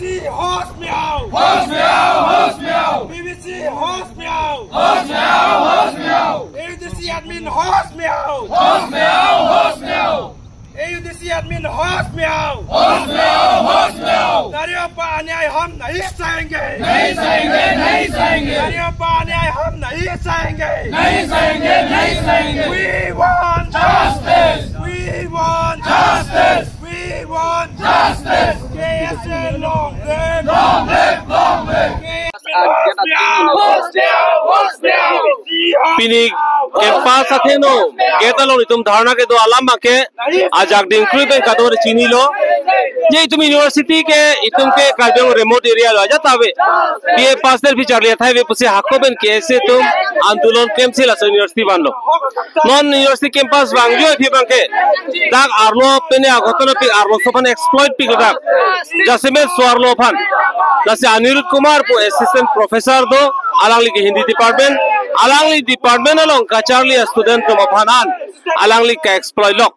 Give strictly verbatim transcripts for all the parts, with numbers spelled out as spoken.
होश में आओ। होश में आओ, होश में आओ। पीवीसी होश में आओ। होश में आओ, होश में आओ। एयूडीसी एडमिन होश में आओ। होश में आओ, होश में आओ। एयूडीसी एडमिन होश में आओ। होश में आओ, होश में आओ। नारियों पर अन्याय हम नहीं सहेंगे। नहीं सहेंगे, नहीं सहेंगे। नारियों पर अन्याय हम नहीं सहेंगे। नहीं सहेंगे, नहीं सहेंगे। We want justice. We want justice. We want justice. KSA long live. Long live, long live. Pini campus athengno gate along itum dharna kedo alam abangke ajak dingkrui pen kadokave chinilo. Je itum university ke itum ke Karbi Anglong remote area lo ajat ave. P A Pass Delhi charli athai ave pusi hako pen KSA atum andolon klemsi laso university vanlo. Non university campus vangjo aphi abangke dak arlo pen agoton aphi arloso aphan exploit piklo dak. Jasemet so-arlo aphan. Lasi Anirudh Kumar pu assistant professor do, alangli ke Hindi department, alangli department along kacharli a-student atum aphan an alangli ka-exploit lo.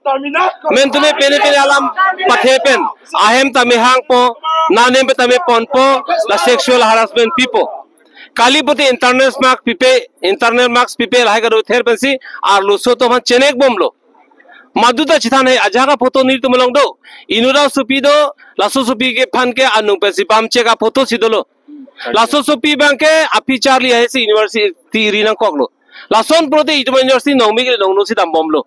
Mentume pene pene alam pathe pen ahem tame hangpo, nanem pe tame ponpo, la sexual harassment pipo. Kali pulote internal marks pipe, internal marks pipe lahai kadokave ther pensi arloso atum aphan chenek bomlo. Madu ta chethan hai, ajahak a-photo nelitum along do. Inut asopi do, laso asopi ke aphan ke anung pensi bam chek a-photo si dolo. Laso asopi abangke aphi charli ahaisi university ri nangkoklo. Lason pulote itum university nongmik le nongno si dambomlo.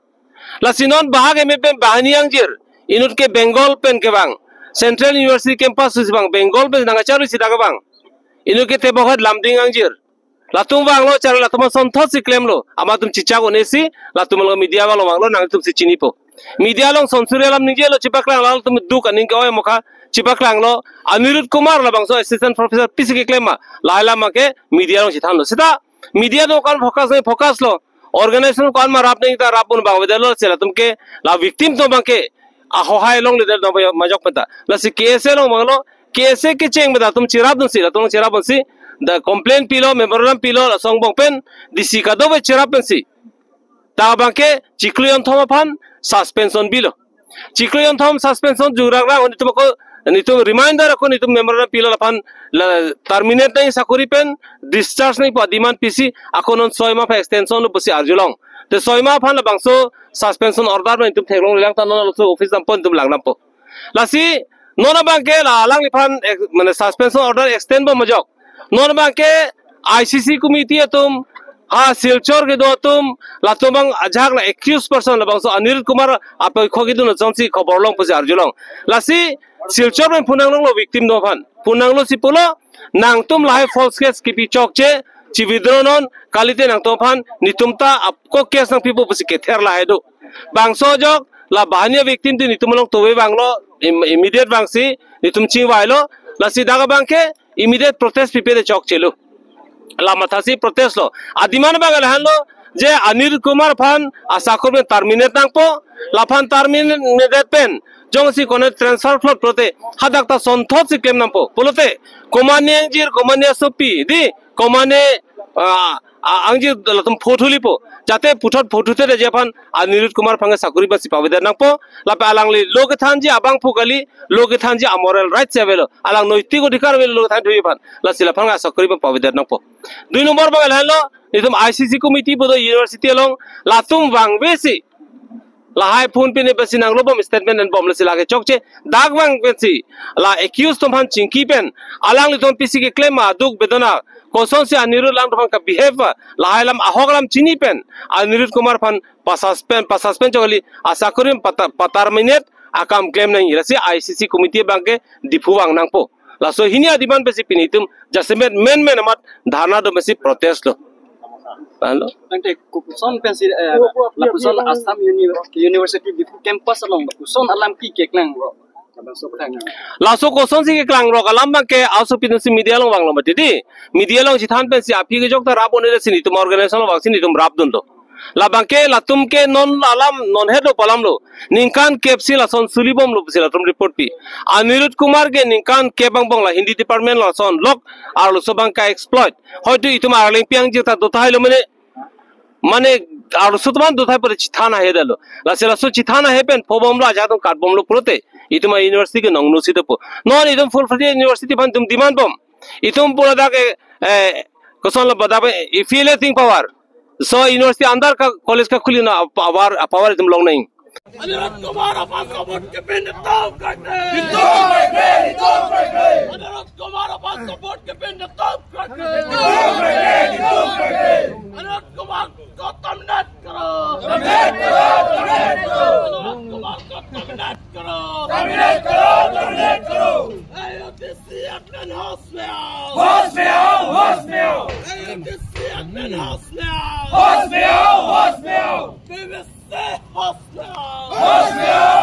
Lasi non bahak eme pen banghini angjir. Inut ke Bengal pen kevang. Central University campus si vang, Bengal pen nangkacharli si dak kevang. Inut ke Tebokhet Lumding angjir. Latum vanglo, char latum asonthot si klemlo. Amat atum chechak un-e si, latum along media vanglo, vanglo, nangtum si chinipo. Media along sonsuri alam ningjelo, chepaklang, latum duk aning ke-oi mokha, chepaklanglo. Anirudh Kumar labangso assistant professor pisi keklem ma, lahai alam ke media along chethanlo. Seta media do ko-an focus nai focus lo. Organization ko-an ma rap nai ta rap un bang vedetlo, si latum ke la victim atum abangke ahohai longledet nang majok penta. Lasi KSA along vanglo, KSA kecheng pen atum cherapdunsi, latum cherapdunsi, the complaint pilo, memorandum pilo, laso angbong pen DC kadokave cherap pensi. Dak abangke chiklo jonthom aphan suspension bilo. Chiklo jonthom suspension jurang rang, nitum ako, nitum reminder ako, nitum memorandum pilo, laphan la terminate nai sakori pen discharge nai pu a-demand pisi, ako non soi ma aphan extension lo pusi arjulong. Te soi ma aphan labangso suspension order ma itum theklonglelang ta non laso office dampo, itum lang dampo. Lasi non abangke la alangliphan ek-, mane suspension order extend bom majok. Non abangke ICC committee atum, ha Silchar kedo atum, latum abang ajahak la accused person labangso Anirudh Kumar apoikho kedun asonsi khobor long pusi arjulong. Lasi Silchar pen phone nanglonglo victim atum aphan. Phone nanglo si pulo, nangtum lahai false case kepi chokche, chi-withdraw non, kalite nangtum aphan, nitum ta ako case nangpipo pusi kether lahai do. Bangso ajok, la banghini victim di nitum along tove vanglo, im-, immediate vangsi, nitum chingvailo, lasi dak abangke, immediate protest pipe te chokchelo. La mathasi protest lo. A-demand abang lahenlo, je Anirudh Kumar aphan asakor pen terminate nangpo, laphan terminate pen, jongsi konat transfer plot pulote, hadak ta sonthot si klem nangpo. Pulote, komatne angjir, komatne asopi, di, komatne, ah, ah, angjir latum photo lipo. Jate puthot photo te je aphan Anirudh Kumar aphan ke sakori pensi pavedet nangpo. Lapen alangli lo kethanji abangphu kali, lo kethanji a-moral right si avelo. Alang noitik odhikar avelo lo kethan thuji aphan. Lasi laphan ke sakori pen pavedet nangpo. Dui nombor abang lahenlo, nitum ICC committee pu do university along, latum vangvesi. Lahai phone pine pensi nanglobom statement enbom lasi lake chokche, dak vang pensi, la accused atum aphan chingki pen, alanglitum pisi keklem ma duk bedona, kosonsi Anirudh alanglitum aphan ka-behave, lahai alam ahok alam chini pen, Anirudh Kumar aphan pa-suspend, pa-suspend chok kali, asakori pata-, pa-terminate, akam klem nangji, lasi ICC committee abangke Diphu vang nangpo. Laso hini a-demand pensi pini itum jasemet menmen amat dharna do pensi protest lo. Lahenlo. Tangte koson pensi, eh, lapuson Assam Uni-, University Diphu campus along koson alam ke keklang ro. Laso kosonsi keklang ro alam abangke aso pinsi media along vanglo mati di. Media along chethan pensi aphi kejok ta rap un-e si nitum organization along vangsi nitum rapdun do. Labangke latum ke non alam non hedo pu alam lo. Ningkan kep si lason suli bomlo pusi latum report pi. Anirudh Kumar ke ningkan kep angbong la Hindi department lason lok arloso abang ka-exploit. Hoito itum arleng piang jita do tahai lo mene. Mane Arloso atum an do thai pore chithan ahe detlo. Lasi laso chithan ahe pen pho bomlo, ajahak atum kat bomlo pulote itum a university ke nong no si depo. Non itum Full Fledged University aphan itum demand bom. Itum pura dak, eh, eh, kosonlo badak, eh, feel a thing power. So university andar ka college ka khuli na power, power itum long nang. Anirudh Kumar aphan support ke pin top khat. Anirudh Kumar aphan support ke pin top khat. Anirudh Kumar ko terminate karo. Terminate karo, terminate karo. Anirudh Kumar ko terminate karo. Terminate karo, terminate karo. A U D C admin hosh mein aao. Hosh mein aao, hosh mein aao. A U D C admin hosh mein aao. Hosh mein aao, hosh mein aao. B B C hosh mein aao. Hosh mein aao,